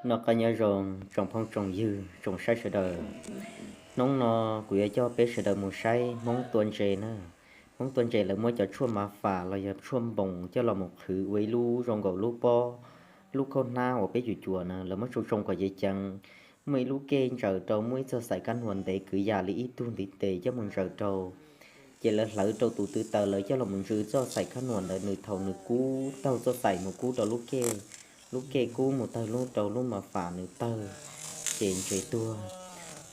Noj qab nyob zoo tsoom phooj tsoom ywg tsoom saib sawv daws. Hnub no kuv yuav coj peb sawv daws mus saib Hmoob tua ntses na. Hmoob tua ntses lawv muab cov tshuaj mav fam los yog tshuaj npoos coj los mus qhwv ua ib lub zoo nkaus lub pob, lub khaub hnab uas peb cuam cuam na, lawv muab tsoo tsoo kom ceev ceev. Muaj ib lub kej ntsaws rau, muaj ib txoj xaim kab hnuas ntev kwv yam li ib tug ntiv tes coj mus ntsaws rau. Ces lawv hlawv rau tus tw taws, lawv coj los mus ntsw txoj xaim kab hnuas ntawd, nws thaum nws kub taug txoj xaim mus kub rau lub kej, lub kej kub mus tawg lub rau lub mas fam nws tawg, ces ntses tuag.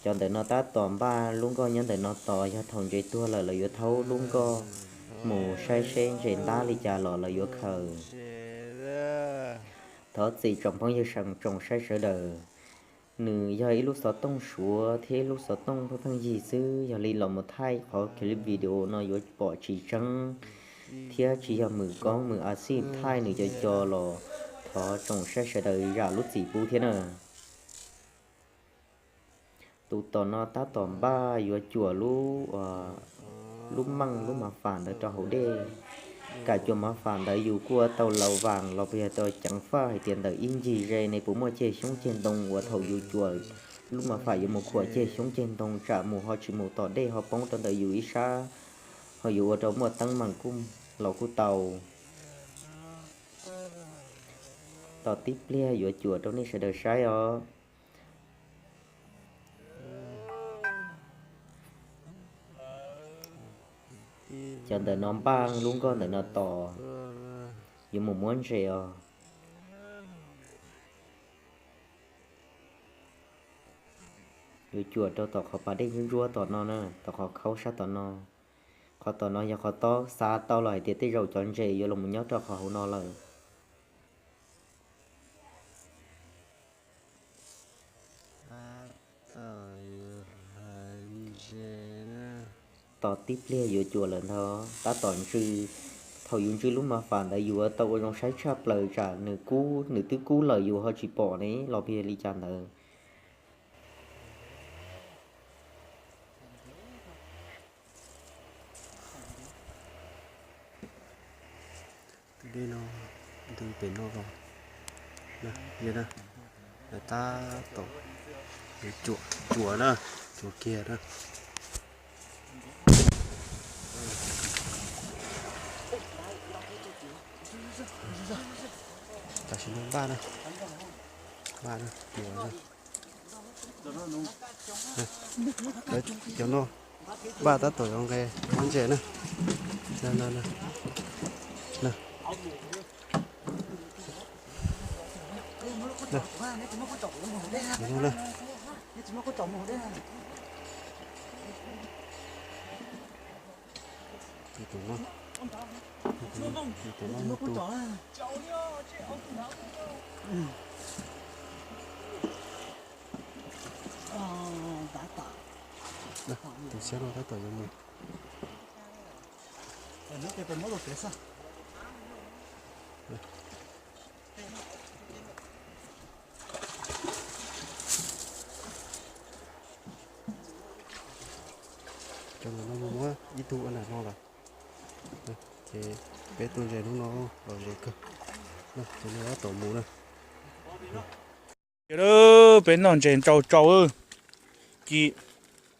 Cov ntawm no tab tom npaj lub nkoj nyob ntawm no tos, yog thaum ntses tuag lawm lawv yuav thaub lub nkoj mus saib seb ntses ntab li cas los lawv yuav khaws. Thov txim tsoom phooj ywg tsoom saib sawv daws, nws yog ib lub xov tooj suav thiab ib lub xov tooj pheej pheej yig xwb, yog li los mus thaij qhov clip video no yuav pom tsis tseeb thiab tsis yog mws koob mws a xij thaij nws co co los thov tsoom saib sawv daws zam lub txim pub thiab na. Tus tom no tab tom npaj yuav cuam lub, lub meej lub mas fam ntawd rau hauv dej. Kam cuam mas fam ntawd yus kuj ua tau laus vas los puas yog tau ceev faj hais tias ntawm ib ncig ze ne puas muaj ceg xyoob ceg ntoo uas thaum yus cuam lub mas fam yuav mus khuam ceg xyoob ceg ntoo tsam mus ho tsis mus tom dej ho poob rau ntawm yus ib sab, ho yuav ua rau muaj teeb meem kuj los kuj tau. Tos tib pliag yuav cuam rau nej sawv daws saib os. Cov ntawm no npaj lub nkoj ntawm no tos, yuav mus muab ntses os. Yuav cuam rau tom qhov pas dej ntsuab ntsuab tom no na, tom qhov khaub sab tom no. Qhov tom no yog qhov tob, xav tau los hais tias tej zaum cov ntses yuav los mus nyob rau qhov hauv no lawm. Tos tib pliag yuav cuam lawm ntag, tab tom ntsw. Thaum yus ntsw lub mas fam ntawd yus yuav tau ua zoo saib tshaj plaws tsam nws kub, nws twb kub lawm yus ho tsis pom ne los puas yog li cas ntawd. Tus dej no ntws pem no los, tab tom cuam, cuam na, cuam kiag na. Tam sim no npaj na, npaj na, cuam na. Cov no npaj tab tom yuav nqes muab ntses na. Tus no, tus no, tus no, tus xyab no tab tom yuav mus. Cov no muab ib tug ua nram no lawm, ces peb tua ntses hnub no lom zem kawg. Ces no tab tom mus na. Peb noj ntses ntsau tsau, ci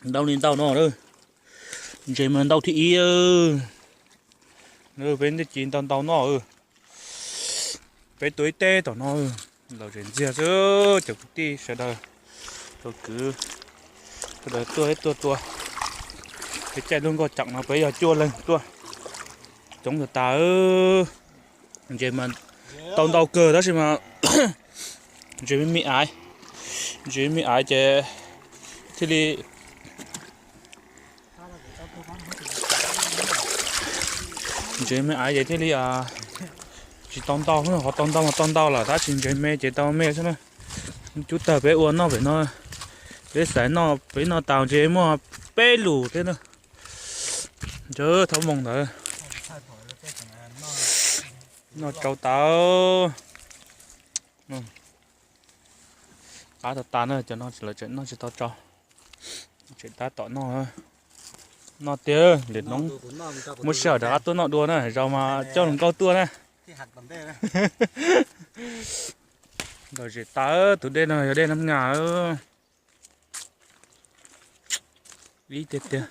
ntau li ntau no. Ntses mas ntau thib ib. Peb ntej ci ntau ntau no. Peb tua ib teb tom no, lom zem ntxiag xwb. Cov kwv tij sawv daws, cov kwv sawv daws tuaj, tuaj tua. Peb caij lub nkoj ceem no peb yog cuaj leeg tuaj, coob tas tas. Ntses mas tau ntau kawg tab sis mas ntses me me aiv, ntses me me aiv ces thiaj li, ntses me aiv ces thiaj li tsis tau ntau, qhov tau ntau mas tau ntau lawm tab sis ntses me ces tau me xwb na. Cub tawg peb ua noj pem no, peb xaiv noj, peb noj tau ntses muaj peb lus thiab na. Ntsawg thaub moos ntawd noj tsau tau. Qab tas tas na, cov no lawv tseem noj tsis tau tsau, tseem tab tom noj. Noj tiag, lwm hnub muaj sij hawm rov qab tuaj noj dua na, zaum mas coj hluas nkauj tuaj na. Ntaus zem tas, tus dej no yog dej Nab Nga. Ib tiag tiag.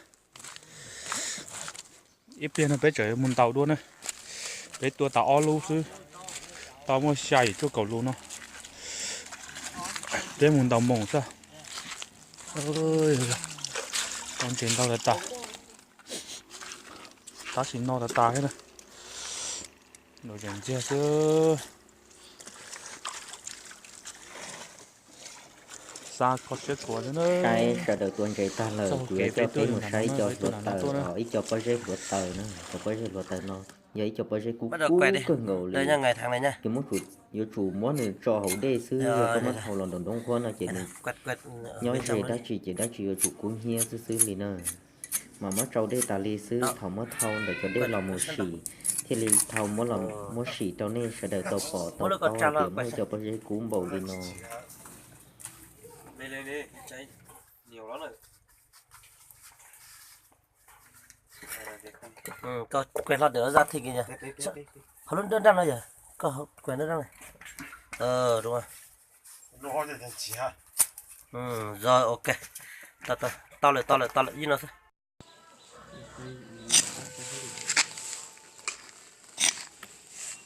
Ib pliag no peb tseem yuav mus ntaus dua na. Peb tua tas ob lub xwb, tau muaj xya yim cuaj kaum lus no. Peb mus ntaus moos xwb. Tau ntses ntau tas tas, tab sis no tas tas thiab na. Ntaus zem ntxiag xwb. Xa kho siab khuav xwb na. Saib sawv daws tua ntses tag lawm, kuv yuav coj peb mus saib ib co hluav taws, ib co pob zeb hluav taws na. Cov pob zeb hluav taws no yog ib co pob zeb kub kub kawg nkaus li. Ces muab, yuav tsum muab nws tso hauv dej xwb, yog koj muab thau los nraum nroo nqhuab no ces nws nyob ze dab tsi ces dab tsi yuav tsum kub hnyiab xwb xwb li na. Mas muab tsau dej tas li xwb, thaum muab thau ntawm cov dej los mus sim, thiaj li thau muab sim rau nej sawv daws tau pom tau paub hais tias muaj ib co pob zeb kub npaum li no. Koj kuj hlo tes zaj thij kiag, qhov lub nrab nrab no yog, koj kuj nrab nrab no. Yog, ok, tau lawm, tau lawm, tau lawm, ib no xwb.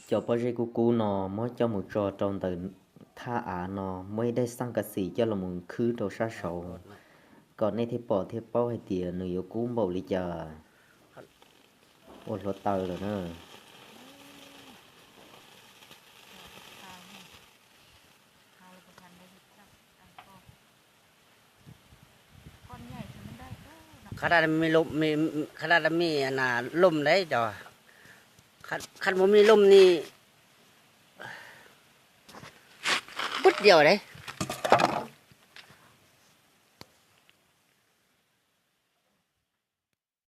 Cov pob zeb kub kub no muab coj mus tso rau ntawm thaj av no, muab ib daim xaj kas xim coj los mus khwb rau sab saud, kom nej thiaj pom thiaj paub hais tias nws yuav kub npaum li cas. Ua hluav taws lawm na. Qhov daj me lom, qhov daj me na lom lawm cov, qhov muaj me lom ni pub diaum lawm.